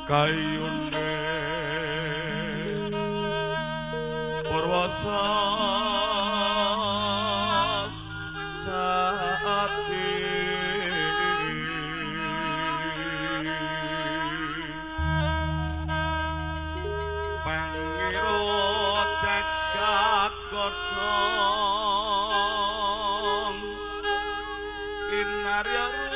Kayune Purwasa jati Pangiro jagat godhong kinarya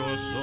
Yeah.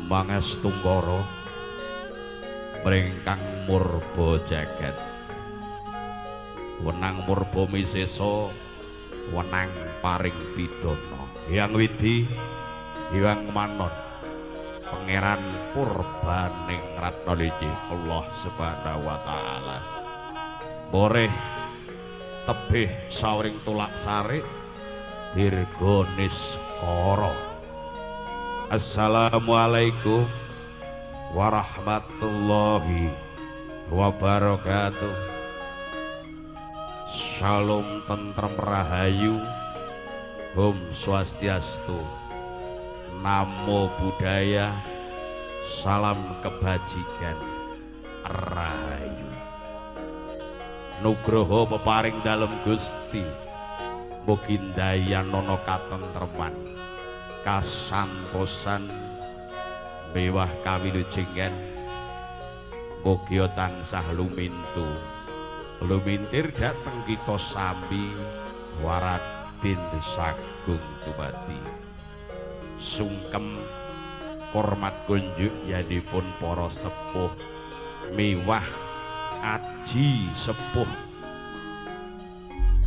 Mangestungkara mring kang murba jagat. Wenang murba misesa, wenang paring pidana. Hyang Widhi, Hyang Manon, Pangeran Purbaning Ratna Liji Allah Subhanahu wa taala. Boreh tebih sawring tulak sarik dirga niskara. Assalamualaikum warahmatullahi wabarakatuh. Shalom tentrem rahayu, Om Swastiastu, Namo Buddhaya, salam kebajikan, rahayu. Nugroho peparing dalem Gusti, mugi ndayanono katentreman, kasantosan, mewah kawilujengan, mugi tansah lumintu, lumintir dhateng kita sami waradin sagung dumadi. Sungkem hormat kunjuk yanipun para sepuh miwah aji sepuh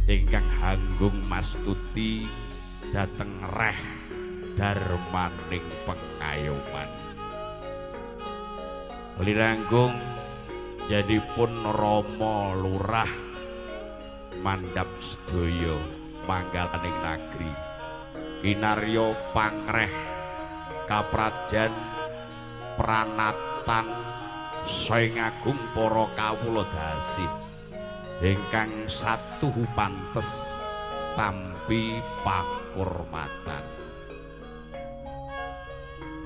ingkang hanggung mastuti dhateng reh darmaning pengayoman. Liranggung jadipun Rama Lurah mandhap sedaya manggalaning nagri kinarya pangreh kaprajan pranatan saeng agung para kawula dasih ingkang satuhu pantes tampi pakurmatan.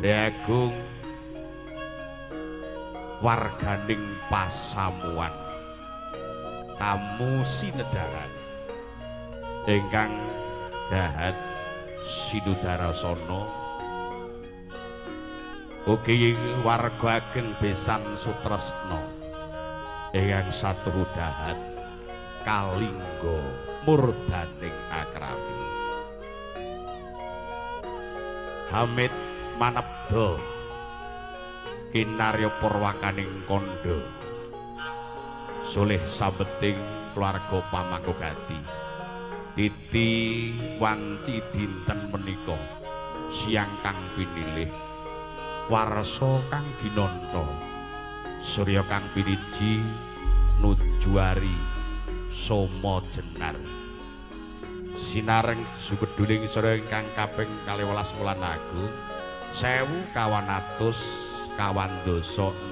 Agung warganing pasamuan tamu sinedaran ingkang dahat sinudarasana ugi warga ageng besan sutresna ingkang satuhu dahat kalingga murdaning akrami. Hamid manebda kinarya purwakaning kandha sulih sabeting keluarga pamangkogati titi wanci dinten menika siang kang pinilih warsa kang ginanta surya kang piniji nujuari soma jenar sinareng sumeduning surya ingkang kaping 12 wulan Agung 1426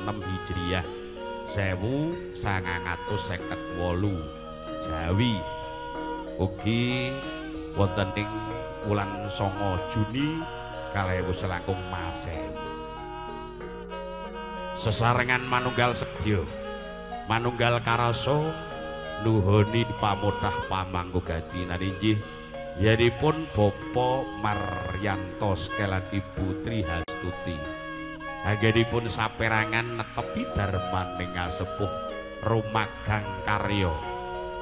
Hijriah 1958 Jawi ugi wonten ing wulan 9 Juni 2000 Masehi. Sesarengan manunggal sedya manunggal karasa nuhoni pamotah pamanggugati naninjih yanipun Bapak Maryanto sekelan Ibu Trihastuti. Anggenipun saperangan netepi darmaning asepuh rumagang karya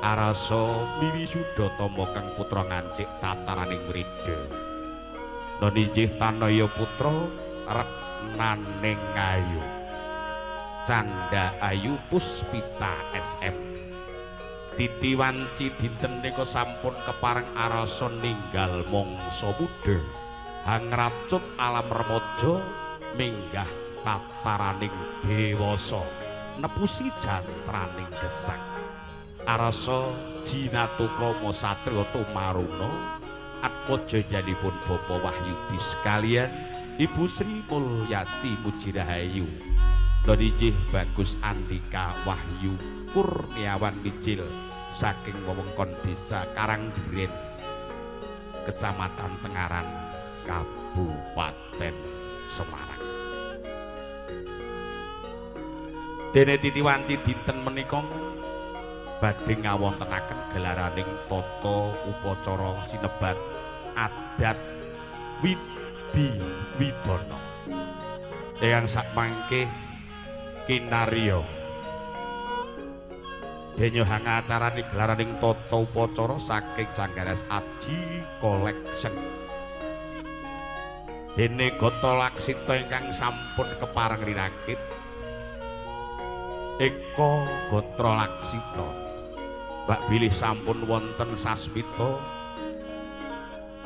arasa miwisuda tama kang putra ngancik tataraning wrida. Noninjih tanaya putra retnaning ayu Canda Ayu Puspita SM. Titi wanci dinten nika sampun kepareng arasa ninggal mangsa muda hangracut alam remaja minggah tataraning dewasa nepusi jantraning gesang arasa jinatukrama satriya tumaruna atmaja janipun Bapak Wahyudi sekalian Ibu Sri Mulyati Mujirahayu Nonijih Bagus Andika Wahyu Kurniawan Mijil saking wewengkon desa Karangduren Kecamatan Tengaran Kabupaten Semarang. Dene titi wanci dinten menika badhe ngawontenaken gelaraning tata upacara sinebat adat Widhi Widana ingkang sakmangke kinarya denyo hangacarani gelaraning tata upacara saking Sanggaras Aji Collection. Dene Gatra Laksita ingkang sampun kepareng rinakit Eka Gatra Laksita bak bilih sampun wonten sasmita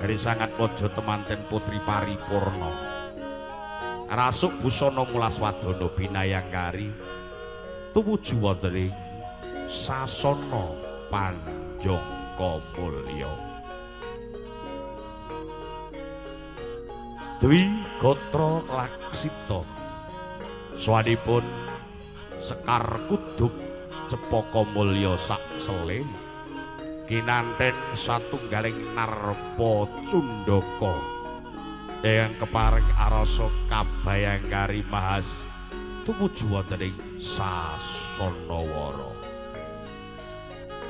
dari sangat mojo temanten putri paripurna rasuk busana mulas wadana binayangkari tumuju wonten ing sasana panjangka mulya. Dwi Gatra Laksita swanipun Sekar Kudup Cepaka Mulya sak sele kinanten satunggaling narpa cundaka ingkang kepareng arasa kabayangkari mahas tumuju wonten ing sasana wara.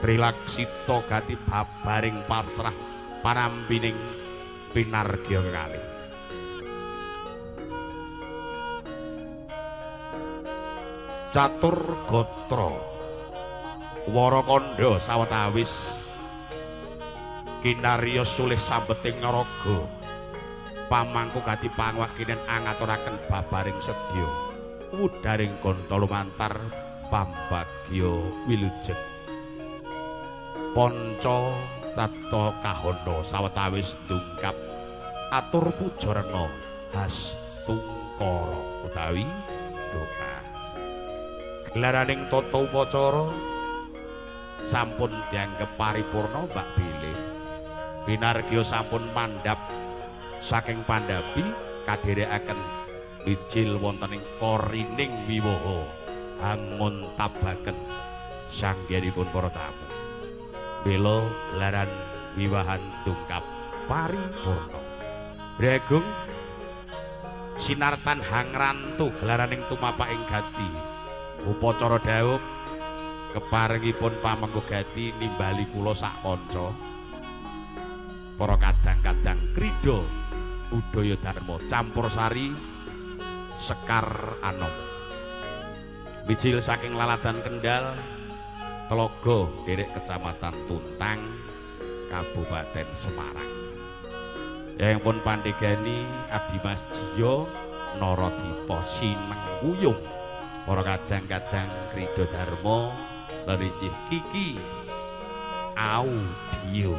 Trilaksita gati babaring pasrah panampining pinargya kekalih. Catur Gatra Warakandha sawetawis kinarya sulih sambeting naraga pamangku gati pangwakinen angaturaken babaring sedya wudaring ganta lumantar pambagya wilujeng. Panca tata kahana sawetawis ndungkap atur pujarana hastungkara utawi doa. Gelaraning tata upacara sampun dianggep paripurna mbak bilih pinargya sampun mandhap saking pandhapi kadherekaken mijil wonten ing korining wiwaha hanguntabaken sanggenipun para tamu. Bela gelaran wiwahan dungkap paripurna. Bragung sinartan hangrantu gelaraning tumapak ing gati upacara dhaup keparengipun pamengku gati nimbali kula sak kanca para kadang-kadang krida budaya dharma campur sari Sekar Anom mijil saking Laladan Kendal Telaga derek Kecamatan Tuntang Kabupaten Semarang. Yang pun pandegani Adimas Jiyo Naradipa Sinengkuyung para kadang-kadang krida dharma lan Kiki Audio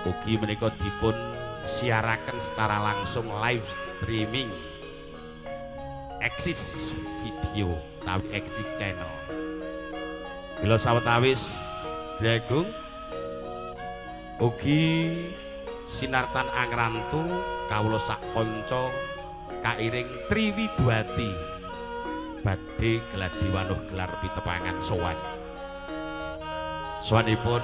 ugi menika dipun siaraken secara langsung live streaming Eksis video utawi Eksis channel. Bila sawetawis Bragung ugi sinartan angrantu kawula sak kanca kairing Triwidwati badhe gladi wanuh gelar pitepangan sowan. Sowanipun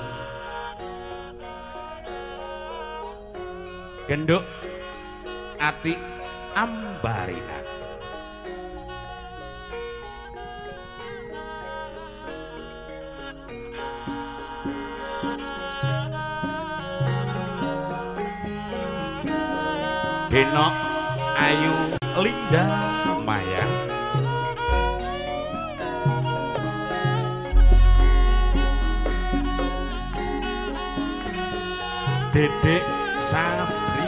Genduk Ati Ambarina. Denok Ayu Linda Maya. Dedek Sabrina.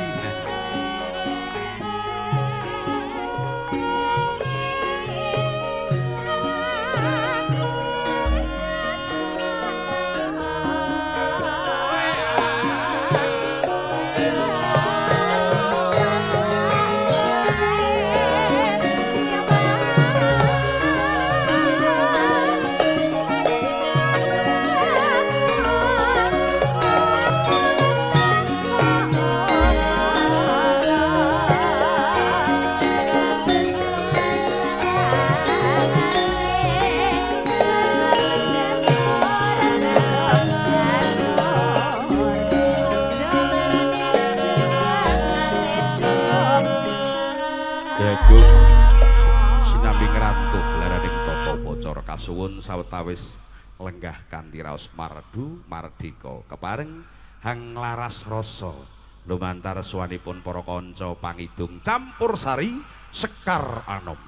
Kasuwun sawetawis lenggah kanthi raos mardu mardika kepareng hang laras rasa lumantar suwanipun para kanca pangidung campur sari Sekar Anom.